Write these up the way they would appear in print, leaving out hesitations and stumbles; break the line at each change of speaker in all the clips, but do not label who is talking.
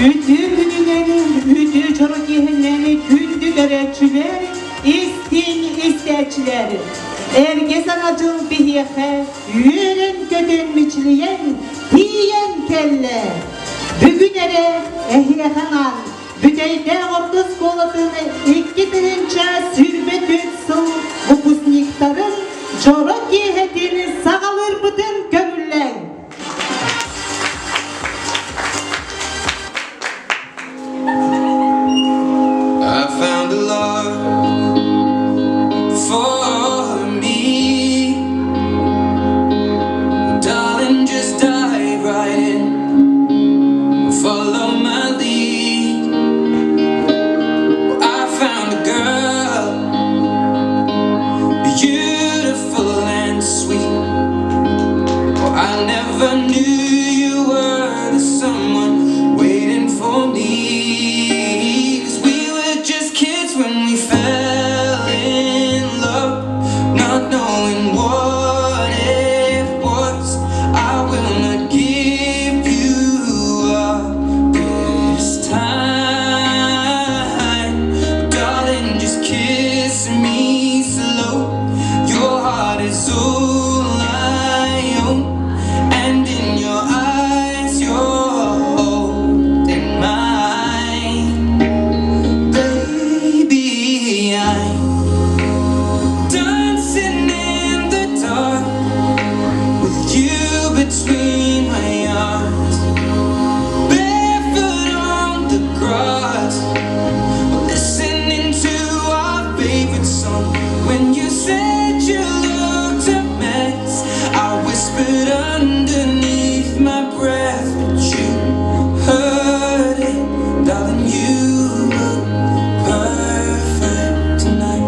Үтүө күнүнэн, үтүө дьоро киэһэнэн күндү көрөөччүлэр, истиҥ истээччилэр! Эргэ саҥа дьыл биһиэхэ үөрэн-көтөн мичилийэн, тиийэн кэллэ! Бүгүн эрэ эһиэхэ анаан Бүтэйдээх орто оскуолатын 2024 сыл выпускниктарын дьоро киэһэтин саҕалыырбытын көҥүллээҥ!
I found a love for me. Darling, just dive right in. Follow my lead. Well, I found a girl, beautiful and sweet. Well, I never knew you were the someone waiting for me. 'Cause we were just kids when we fell in love, not knowing what it was. I will not give you up this time. Darling, just kiss me slow. Your heart is all I own, and in your eyes, you're holding mine. Baby, I'm dancing in the dark with you between my arms, barefoot on the grass. Listening to our favorite song. When you said you looked a mess, I whispered underneath my breath, but you heard it, darling. You look perfect tonight.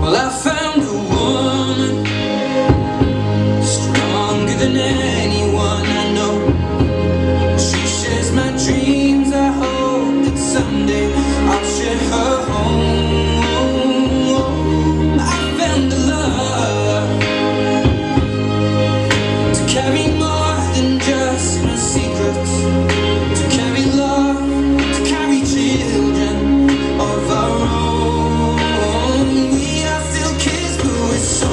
Well, I found a woman stronger than anyone I know. She shares my dreams. I hope that someday I'll share her home. I found a love to carry more than just my secrets, to carry love, to carry children of our own. We are still kids, but we're so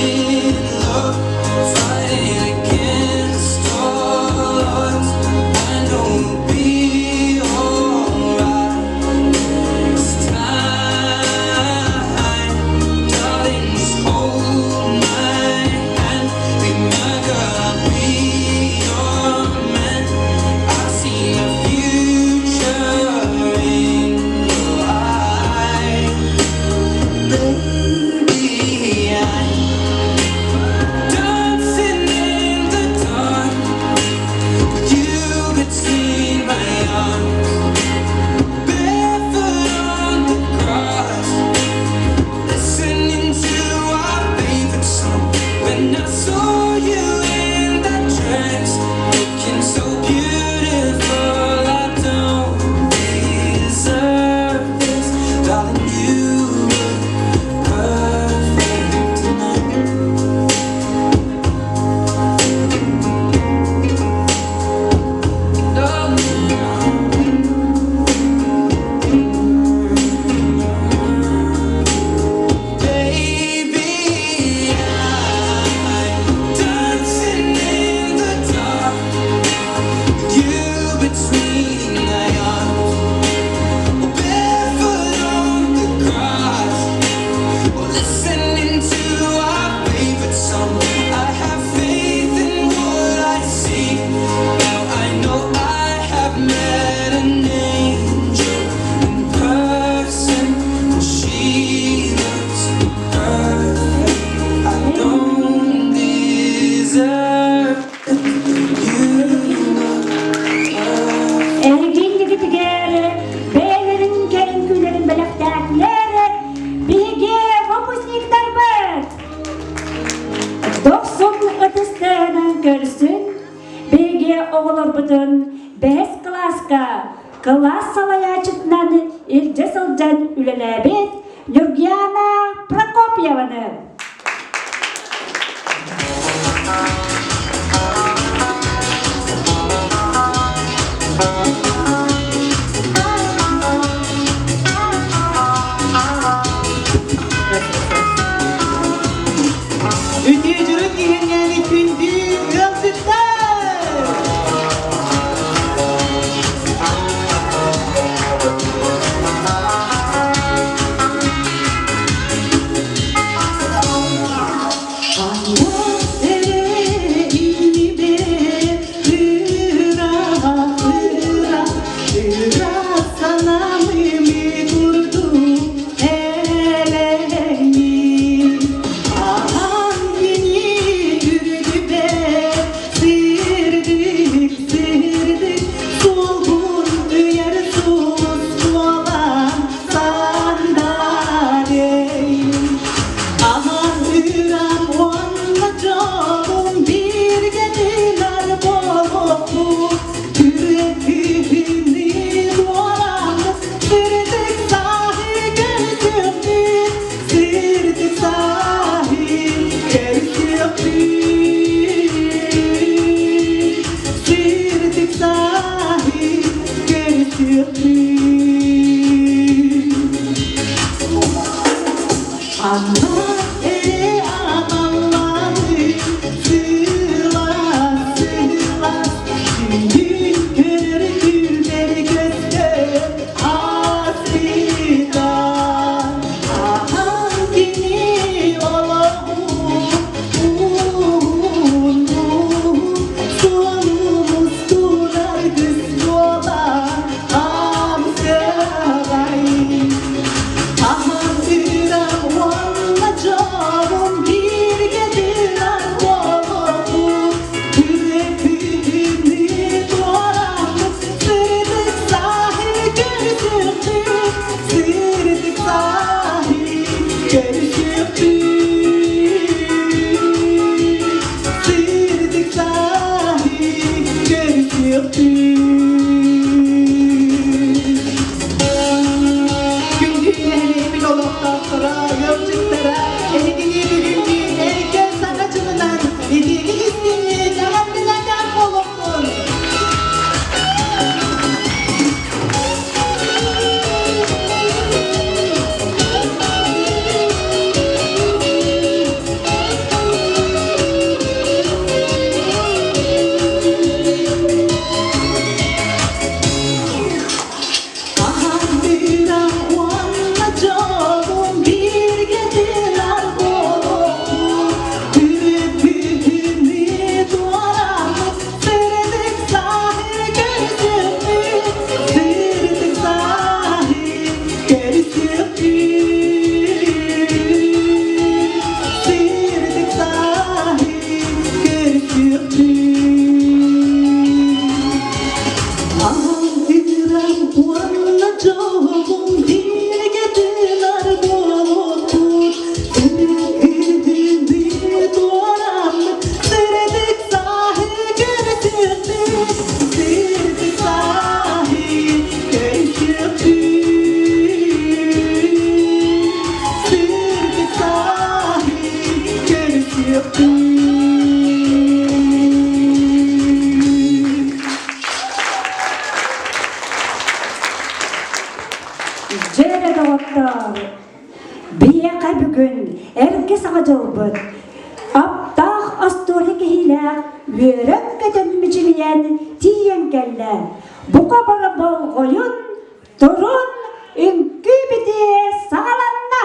in love, fighting against all odds. I know we'll be alright this time. Darling, just hold my hand. Be my girl, I'll be your man. I see my future in your eyes. Baby, I'm dancing in the dark with you between my arms, barefoot on the grass, listening to our favorite song. When I saw you in that dress, looking so beautiful, I don't deserve this, darling. You look perfect tonight. Baby, I'm dancing in the dark with you between my arms, barefoot on the grass, listening to our favorite song. I have faith in what I see. Now I know I have met an angel in person, and she looks perfect. I don't deserve you look perfect.
Эргин-дигитигэр бэйэлэрин кэлин бэлэхтээтилэр биһиги выпускниктарбыт! Дохсун ытыстыһынан көрсүн биһиги оҕолорбутун бэһис кылааска кылаас салайааччытынан илдьэ сылдьан үлэлээбит Нюргиана Прокопьеваны.
Үтүө дьоро киһиннээни күндү ыалдьыттар! Аһан уонна дьолум бииргэ тыынар буолуохпут. Күрүөтүһүнү туорааммыт, сырдык сааһы көрсүөхпүт, сырдык сааһы көрсүөхпүт, сырдык сааһы көрсүөхпүт. Анна эрэ аналлаһыы сыла-сыла Күндүн көрөр күлбэр көстөр ааспыта. Ахан кини олоҕун уһун суолун устунар кыс буола амсыгай. Аһатыырам уонна дьолум бииргэ тыынар буолуохпут. Күрүөппүтүнүү туораммыт, сырдык сааһы көрсүөхпүт, сырдык сааһы көрсүөхпүт, сырдык сааһы көрсүөхпүт. Күндү нэһилиэкпит олохтоохторо, ыалдьыттара, эһигини бүгүҥҥү эргэ саҥа дьылынан итиитик истиҥник эҕэрдэлээн буолуохтун! Аһардыыра уонна дьолум бииргэ тыынар буолуохпут. Түрүппүтүнүү туораммыт, сырдык сааһы көрсүөхпүт, сырдык сааһы көрсүөхпүт, сырдык сааһы көрсүөхпүт. Алтыырам уонна дьолум бииргэ тыынар буолуохпут. Күнү туораммыт, сырдык сааһы көрсүөхпүт, сырдык сааһы көрсүөхпүт, сырдык сааһы көрсүөхпүт.
Дьэ доҕоттоор, биһиэхэ бүгүн эргэ саҥа дьылбыт аптаах остуоруйа киһилээх үөрэн-көтөн мичилийэн тиийэн кэллэ. Бука бары болҕойун, турун, үҥкүү-битиэ саҕаланна!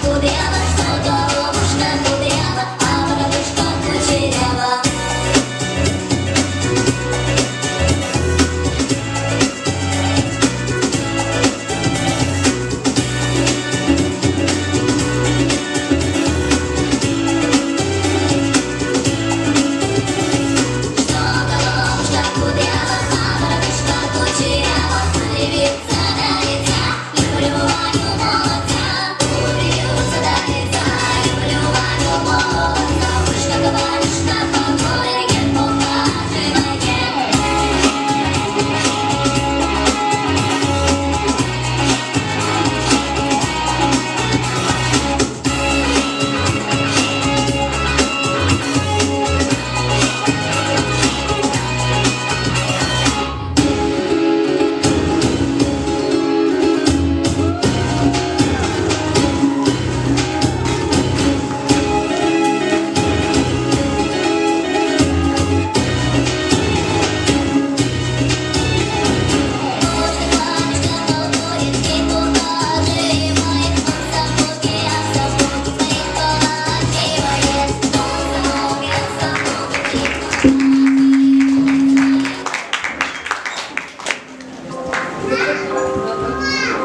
Кудрява, что головушка кудрява, а бородушка кучерява.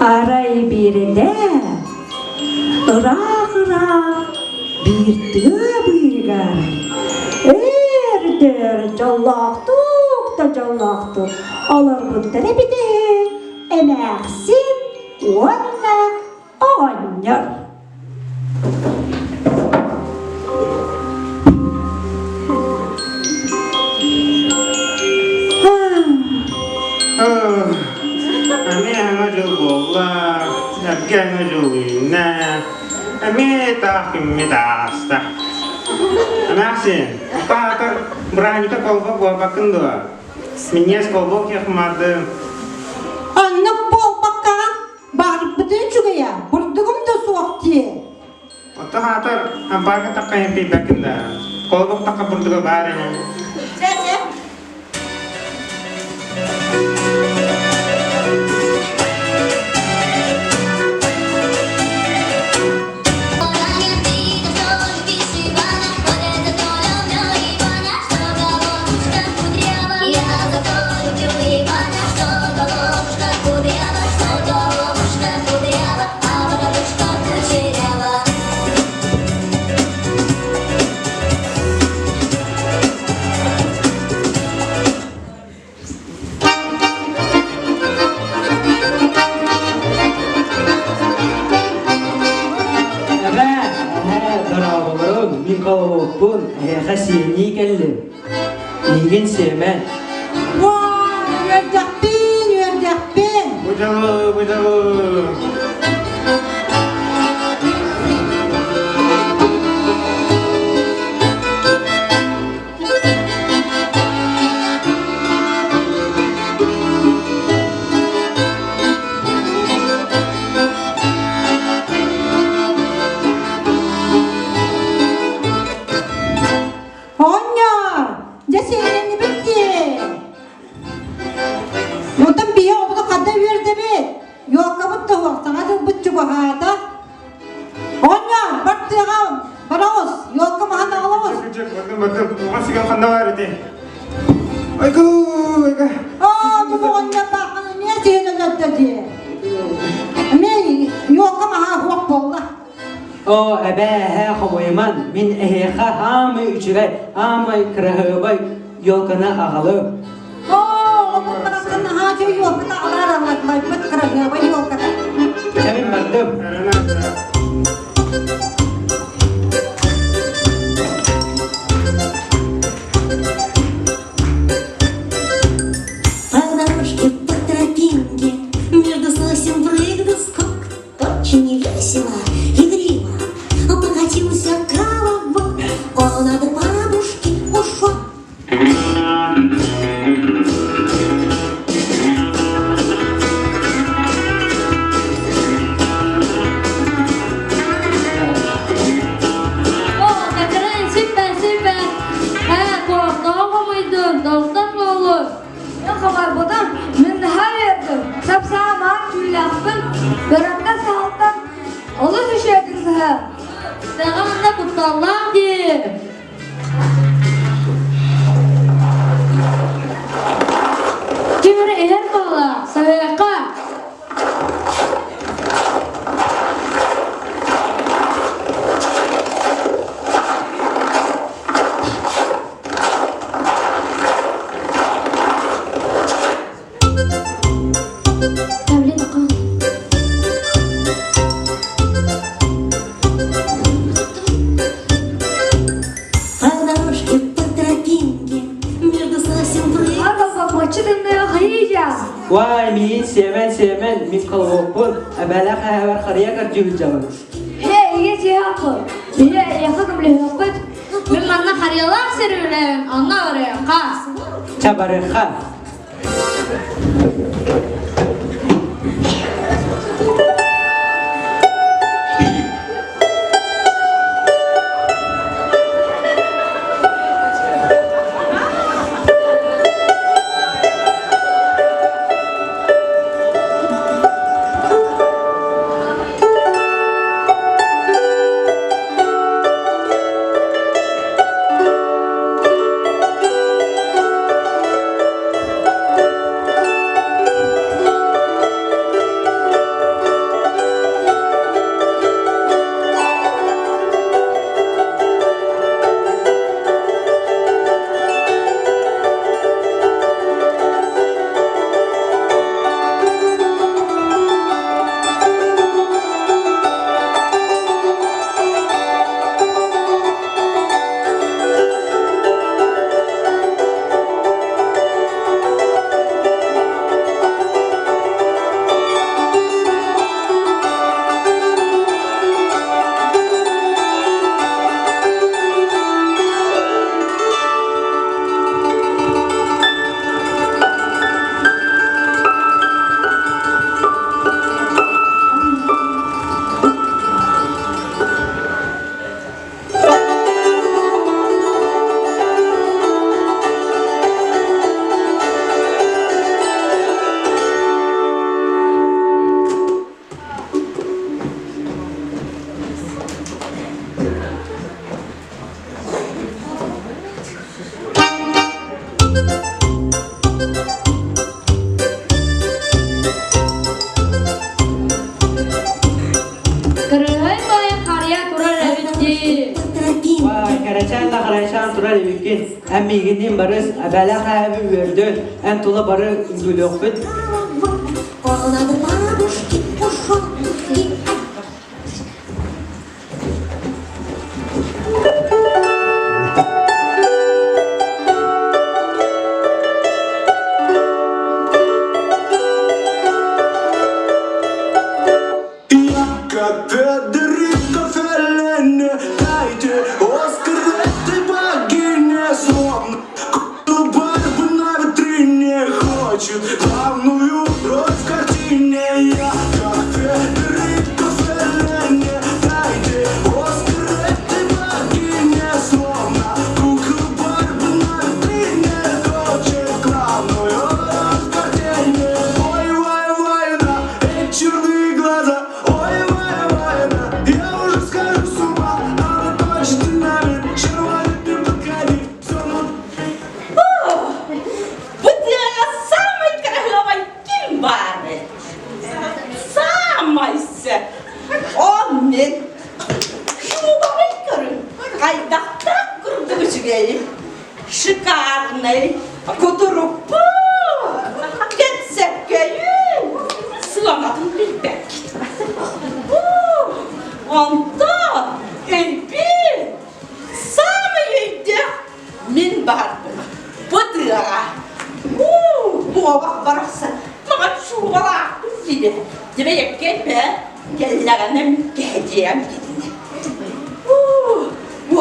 Арай биирдэ ыраах-ыраах биир тыа быыһыгар өр-өтөр дьоллоохтук да дьоллоохтук олорбуттар эбитэ үһү эмээхсин уонна оҕонньор.
Эмиэ аҥа дьыл буолла, эргэ аҥа дьыл үүннэ, эмиэ таах күммүт ааста. Эмээхсин, паатар бырааһынньыкка колбок буолбаккын дуо? Минньиэс колбок киэхмаардым.
Оннук буолбаккаҕа Баарбытын үчүгэйэ, бурдугум да суох дии.
Оттон аатар ампаарга таххайан тиийбэккин да. Колобок тахха бурдуга баар ини.
Чэ-чэ.
Эбээ, эһээ, дорооболоруҥ, мин холобуппун, эһиэхэ сиэннии кэллим. Миигин сиэмэн.
Уа, үөрдэхпин, үөрдэхпин.
Бу дьолу, бу дьолу.
Оҕонньор, дьэ сиэннэннибит дии. Онтон биһи оҕобутун ханна үөрдэбит? Ёлкабыт да суох, саҥа дьылбыт чугаһаата. Оҕонньор, бар тыаҕа бара оҕус, ёлка маһын аҕала оҕус.
Бардым, бардым. Оҕо сигэн ханна баар ити? Айгу, айга.
Оо, бу оҕонньор бааххын эмиэ сиһин өлөрдө дии. Эмиэ ёлка маһа суох буолла.
Оо, эбээ, эһээ, хомойуман, мин эһиэхэ аамай үчүгэй, аамай кыраһыабай елканы аҕалым.
Оо, омук барахсан наһаа үчүгэй елканы аҕалаар аллайбыт кыраһыабай елката.
Чэ, мин бардым.
По дорожке, по тропинке Между сосен прыгнул скок Очень весело, игриво Покатился колобок Он от бабушки ушел.
О, Катерина, süper süper. He, korktuğum muydun? Dostum olur. Хабарбытым, мин наһаа үөрдүм. Сап-саамаан түүлээхпин, бөрөттөн саһылтан олус үчүгэйдик сыһар. Саҕа манна кутталлаах дии. Ким эрэ иһэр буолла, саһыахха.
По дорожке, по тропинке Между сосен
Вай, миин сиэмэн сиэмэн, мин колобокпун, эбээлээх эһэбэр харыйа көрдүү сылдьабын.
Ээ, ийэ Биһи эйиэхэ көмөлөһүөхпүт. Мин манна харыйалаах сир үлэбин, онно барыахха.
Чэ, барыахха. үөрдүбүккүн. Эн миигинниин барыс, эбээлээх эһэбин үөрдүн, эн тула бары үҥкүүлүөхпүт.
Он от бабушки ушел и
Я как Федерико Феллини, дайте Оскар этой богине, словно Барби на витрине хочет главную роль в картине. Я как Федерико Феллини, дайте Оскар этой богине, словно кукла Барби на витрине хочет главную роль в картине. Ой, вай, вайна, эти черные глаза, ой, вай, вайна, я уже схожу с ума, она точно динамит, шарварит, не подходи, все
Бу тыаҕа саамай кыраһыабай ким баарый? Саамай сөп. Ол мин. Шубабый көрүҥ, хайдахтаах курдук үчүгэйий. Шикарный, кутурукпут, кэпсэккэйин, сыанатын билбэккит. Онтон өйбүн, саамай өйдөөх Мин баарбын. Бу тыаҕа. Уу, буобах барахсан маҕан шубалаахпын диде. Дебе еккеппе кэллэҕинэ кэһэтиэм кинини. Уу, бу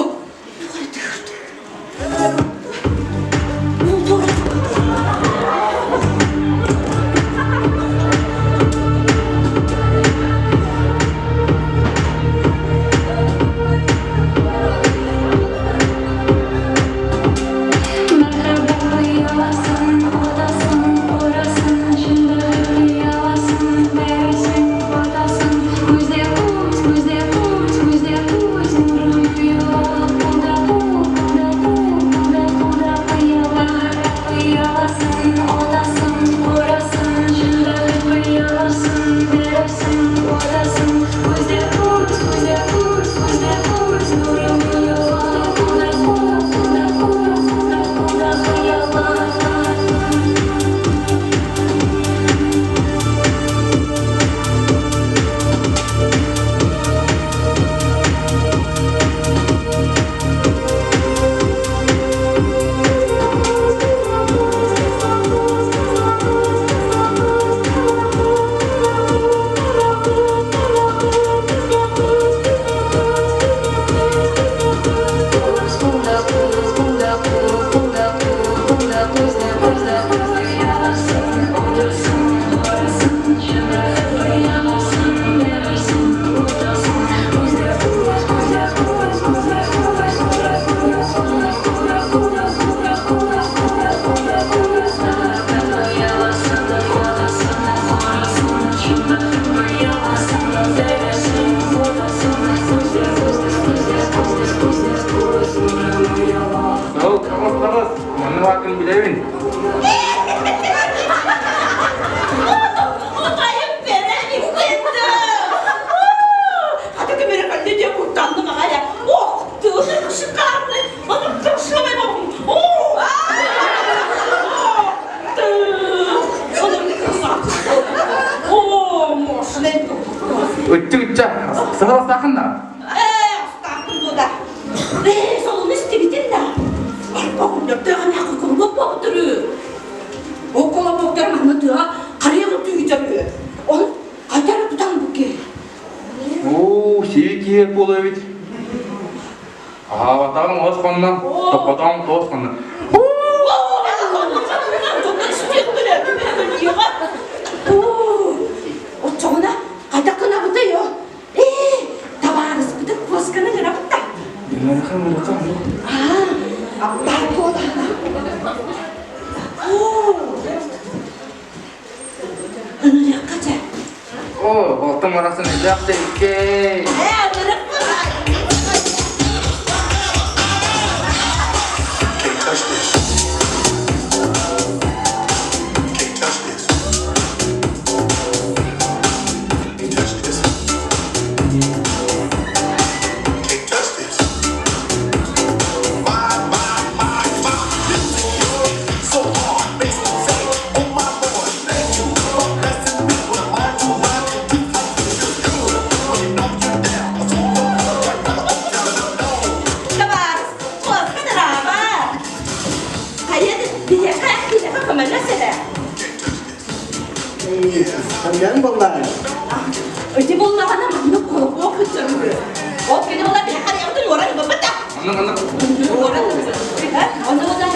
Ол тоҕус маннык аатын билэбин.
Утайым бэрэ истиннэ. Хата көмөрө кэллэ диэн куттанным аҕай. Ох, ты шикарный. Аны красивый О! Ты! О, мощный.
Ычча-ычча, саҕаластаахын да?
Ээ, астаахпын дуода. Ээ, солуну истибитин да. Барбах эмээххин кулубук буолтуру. Ол колобоктор манна тыа харыйа түйдөрү. Ол хайдары тутан буки.
Оо, сии киһи буола эбит. Аһаабатаҕым оос хонно, топпотоҕум туос хонно.
Оччоҕуна хайдах гынабытый о? Ээ, табаарыспытын куосканы гынабыт да.
Ыҥырыха, ыҥырыха.
Аа, аппаат буолаана. Оо, ынырыахха дьэ.
Оо, балтым барахсан элбэх тэйиккэй.
Ээ, ынырык
Can't touch this. Can't touch this. Can't touch this. Can't touch this. My, my, my.
Биһиэхэ, биһиэхэ көмөлөс эрэ.
Кэмнээн буоллаа.
Ити буоллаҕына маннык колобок үтүрү. Ол кини буолла биһиэхэ харыйабытын уоран ылбаппыт да. Уоран ылбыт. Ону буолла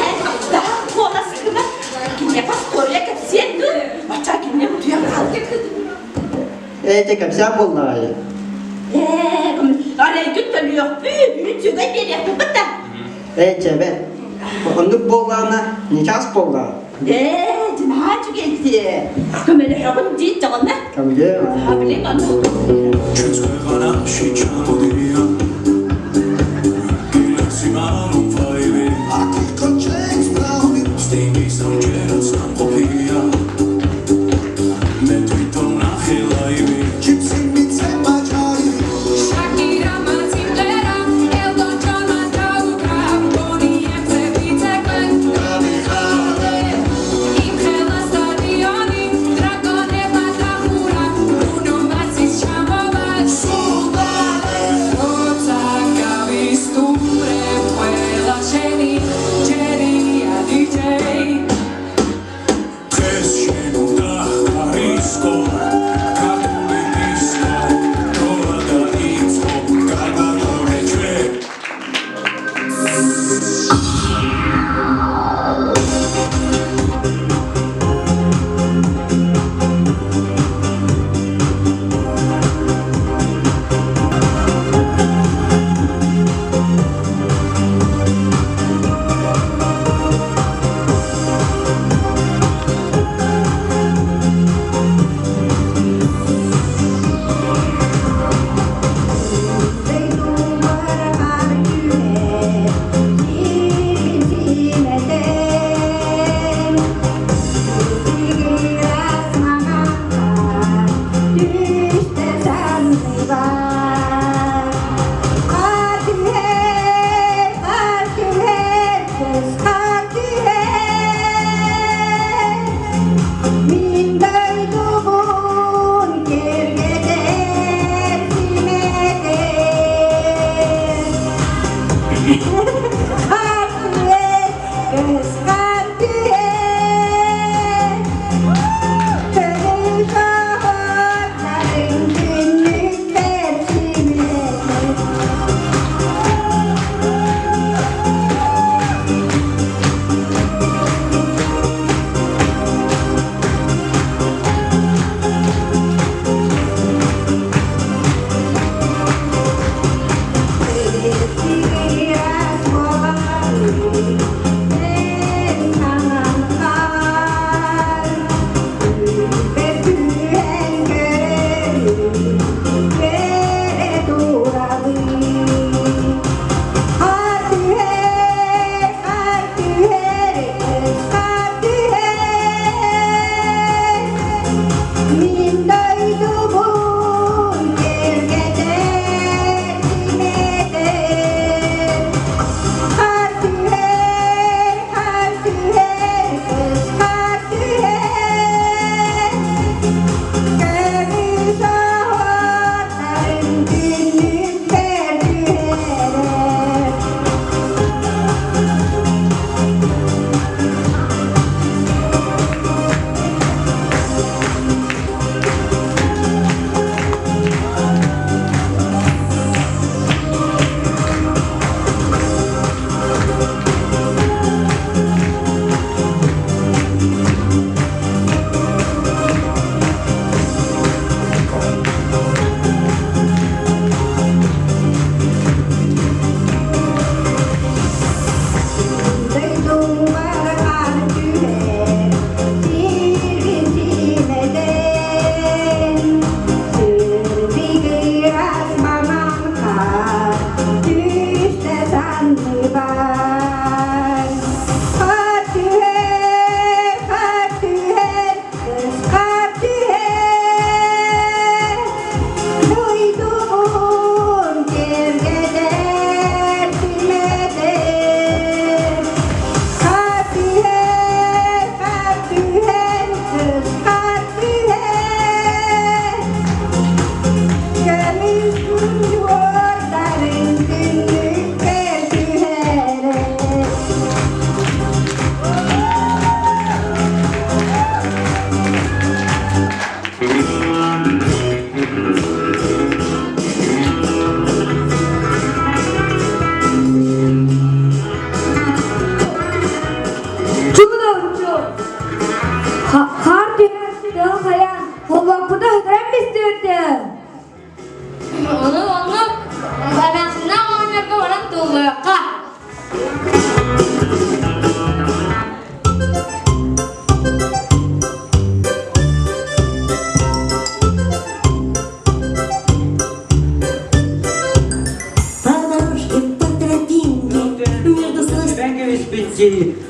даах куолас гына киниэхэ история кэпсиэн дуу. Оччо кинини утуйан хаалбыт.
Ээ, кэпсээн буоллаҕай.
Ээ, арайгын төлүөхпүт, үүт сүгэй биэриэхпит да.
Ээ, чэбэ. Оннук буоллаҕына, ньычаас буоллаҕа.
Ээ, дьинаһаа үчүгэйди. Көмөлөһөҕүн дии даҕаны.
Көмөлөө.
Билим аны.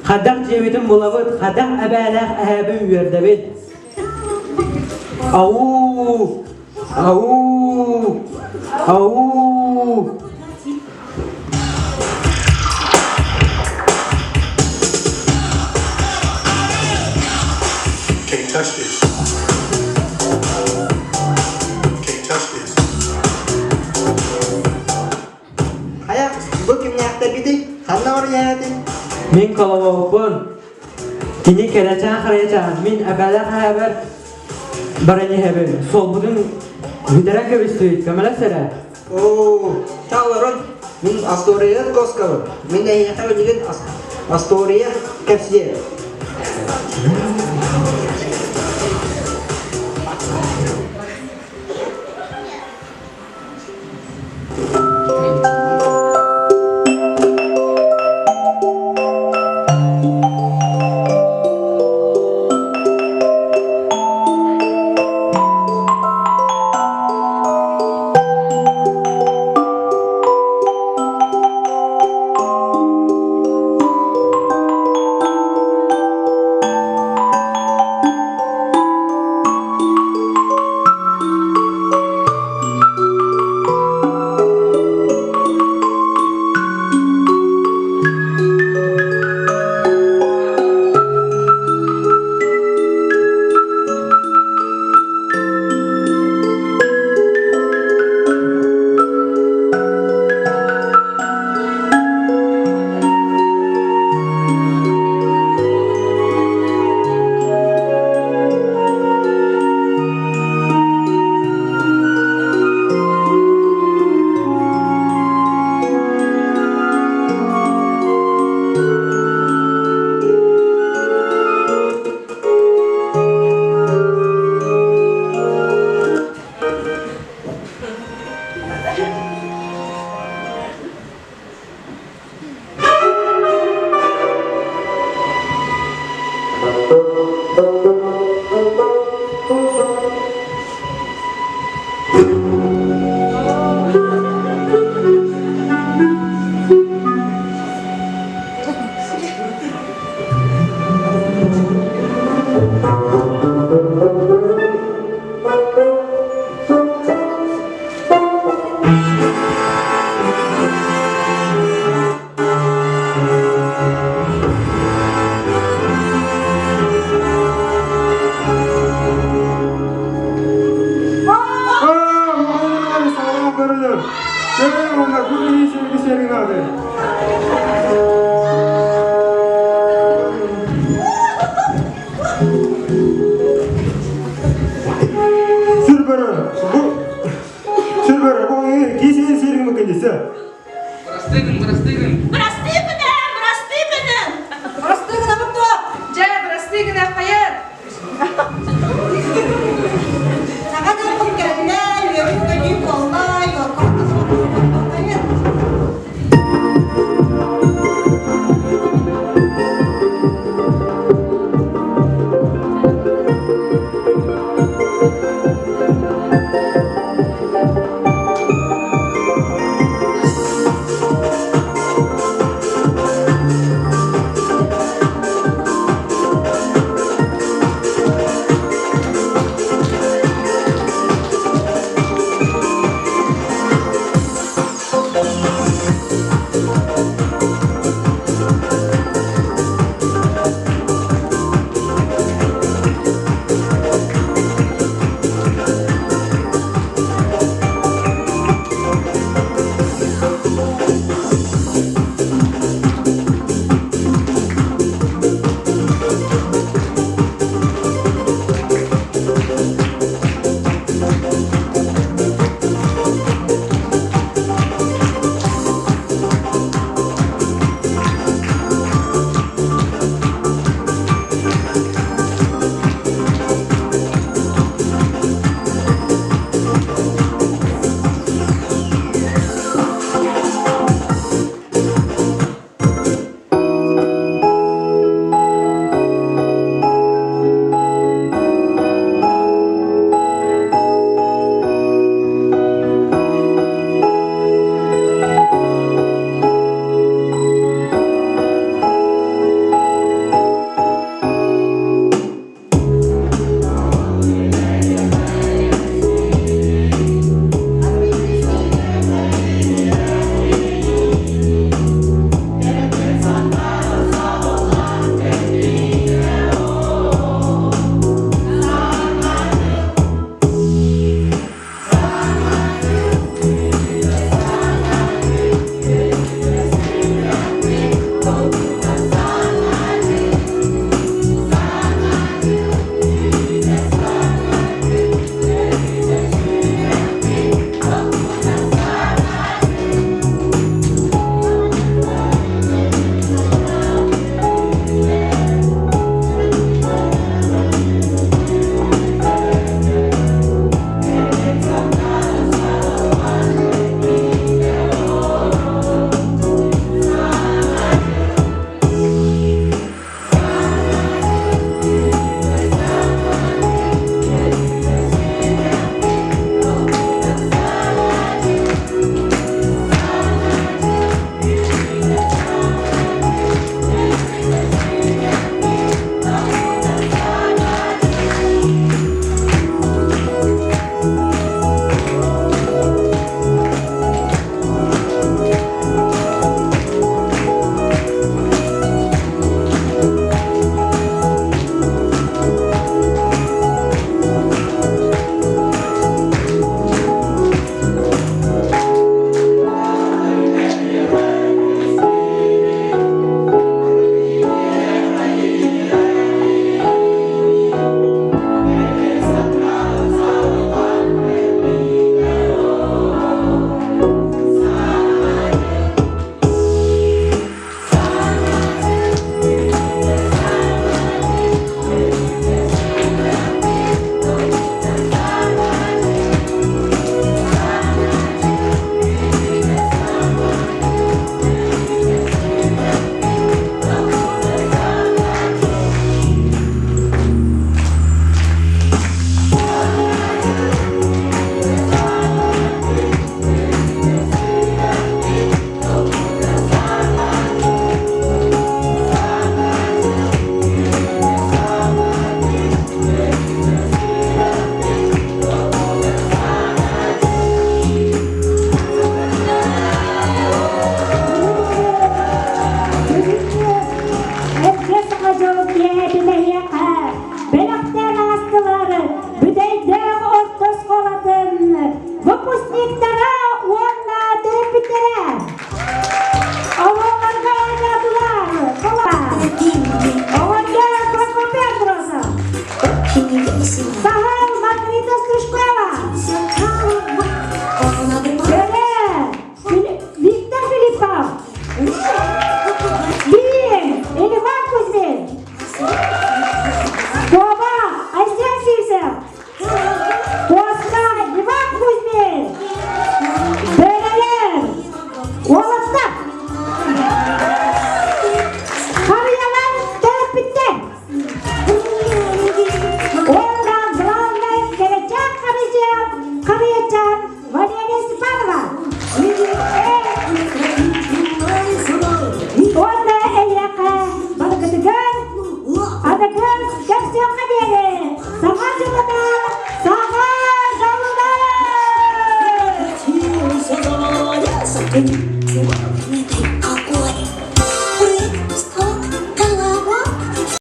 Хайдах дьиэбитин булабыт, хайдах эбээлээх эһээбин үөрдэбит. Ау! Ау! Ау!
Can't touch this. Can't touch this.
Хайа, бу кимнээхтэргитий? Ханна барыйаатый?
Мин колобокпун. Кини кэрэчээн харайачаан, мин эбээлээх эһээбэр баран иһэбин. Суолбутун бүтэрэн кэбистибит, көмөлөс эрэ.
Оо, тааларон, мин Астория Коскабын. Мин эйиэхэ билигин Астория кэпсиэ.
дьыл киэһэтин эһиэхэ бэлэхтээн аастылар Бүтэйдээх орто оскуолатын выпускниктара уонна төрөппүттэрэ. Оҕолорго оонньоотулар. Оҕонньор Прокопий Андросов. Саһыл Маргарита Стручкова. Бөрө Виктор Филиппов. Биир Иван Кузьмин. Тоба Айсен Сивцев. Куоска Иван Кузьмин. Бөрөлөр Уолаттар. Харыйалар төрөппүттэр. Уонна главное кэрэчээн харыйачаан, харыйачаан Валерия Степанова. Уонна эйиэхэ барыгытыгар аныгы көрсүөххэ диэри саҥа дьылынан саҥа дьолунан!